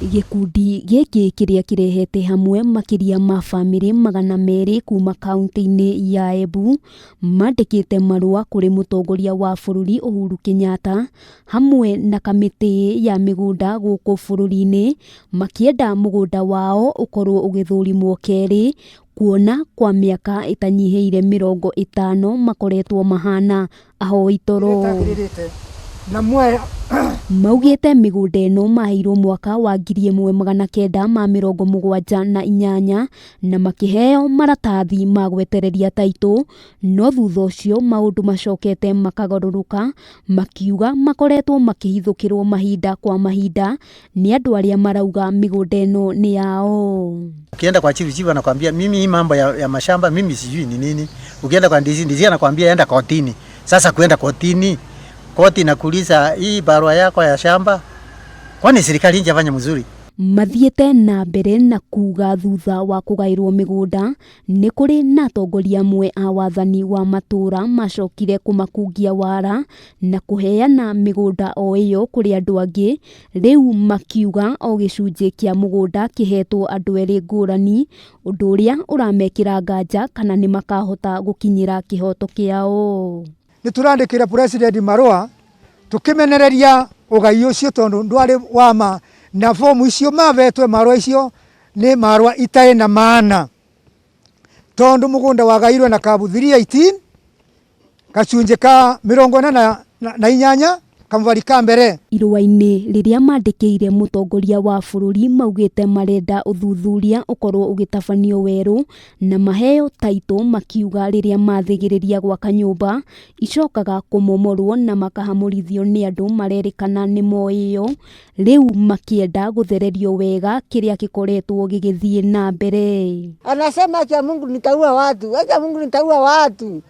Gĩkundi gĩkĩ kĩrĩa kĩrehete hamwe makĩria ma bamĩrĩ 200 kuma kaunti-inĩ ya Embu mandĩkĩte marũa kũrĩ mũtongoria wa bũrũri Uhuru Kenyatta hamwe na kamĩtĩ ya mĩgũnda gũkũ bũrũri-inĩ makĩenda mũgũnda wao ũkorwo ũgĩthũrimwo kerĩ kuona kwa mĩaka ĩtanyihĩire 50 makoretwo mahana ahoi toro. Maugĩte mĩgũnda ĩno maheirwo mwaka wa 1978 na makĩheo maratathi ma gwetereria taitũ, no thutha ũcio maũndũ macokete makagarũrũka makiuga makoretwo makĩhithũkĩrwo mahinda kwa mahinda nĩ andũ arĩa marauga mĩgũnda ĩno nĩ yao. Ukienda kwa chifu, chifu anakwambia mimi hii mambo ya mashamba mimi sijui ni nini. Ukienda kwa DC, DC anakwambia enda kotini. Sasa kuenda kotini, koti inakuuliza hii barua yako ya shamba, kwani serikali injafanya mzuri? Mathiĩte na mbere na kuga thutha wa kũgaĩrwo mĩgũnda nĩ kũrĩ na atongoria amwe a wathani wa matũũra macokire kũmakungia wara na kũheana mĩgũnda o ĩyo kũrĩ andũ angĩ, rĩu makiuga o gĩcunjĩ kĩa mũgũnda kĩhetwo andũ erĩ ngũrani, ũndũ ũrĩa ũramekĩra nganja kana nĩ makahota gũkinyĩra kĩhoto kĩao. Nĩ tũrandĩkĩra president marũa tũkĩmenereria ũgai ũcio tondũ ndwarĩ wa ma na fomu icio mavetwe marũa icio nĩ marũa itarĩ na maana tondũ mũgũnda wagairwe na kabu 318 gacunjĩ ka 48 kamũbari ka mbere. Irũa-inĩ rĩrĩa mandĩkĩire mũtongoria wa bũrũri maugĩte marenda ũthuthuria ũkorwo ũgĩtabanio werũ na maheo taitũ, makiuga rĩrĩa mathĩgĩrĩria gwaka nyũmba icokaga kũmomorwo na makahamũrithio nĩ andũ marerĩkana nĩ moĩyo, rĩu makĩenda gũthererio wega kĩrĩa gĩkoretwo gĩgĩthiĩ na mbere. Anasema haki ya Mungu nitaua watu, haki ya Mungu nitaua watu.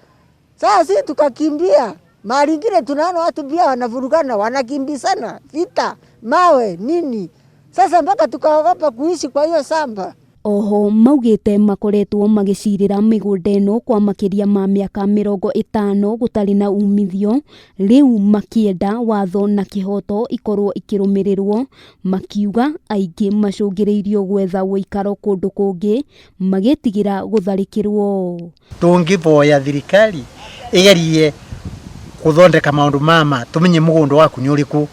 Sasa sisi tukakimbia. Mahali ingine tunaona watu pia wanavurugana, wanakimbizana, vita, mawe, nini. Sasa mpaka tukaogopa kuishi kwa hiyo samba. Oho maugĩte makoretwo magĩcirĩra mĩgũnda ĩno kwa makĩria ma mĩaka 50 gũtarĩ na umithio, rĩu makĩenda watho na kĩhoto ikorwo ikĩrũmĩrĩrwo, makiuga aingĩ macũngĩrĩirio gwetha ũikaro kũndũ kũngĩ magĩtigĩra gũtharĩkĩrwo. Tũngĩvoya thirikari ĩgerie gũthondeka maũndũ mama tumenye mũgũnda waku nĩ ũrĩkũ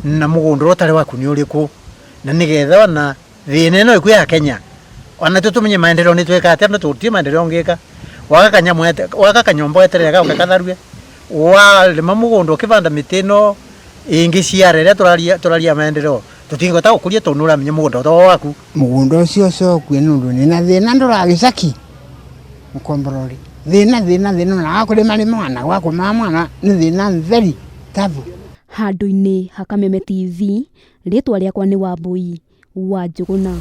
na mũgũnda ũrĩa ũtarĩ waku nĩ ũrĩkũ, na nĩgetha ona thĩna ĩno ĩkuo ya Kenya ona tu tumenye maendeleo nĩ twĩka atĩa, na tũtirĩ maendeleo ũngĩka waka kanyũmba weterere gaũke katharue, warĩma mũgũnda ũkĩbanda mĩtĩ ĩno ĩngĩ ciara ĩrĩa tũraria maendeleo tũtingĩhota gũkũria tondũ nĩ ũramenya mũgũnda ũto waku. Mũgũnda ũcio ũcokue nĩ ũndũ nĩna thĩna ndũragĩcaki mũkomborori thĩna thĩna thĩna ona wa kũrĩma rĩma ona gwa kũmaa mwana nĩ thĩna theri tabu. Handũ-inĩ ha Kameme TV, rĩtwa rĩakwa nĩ Wambui wa Njũgũna.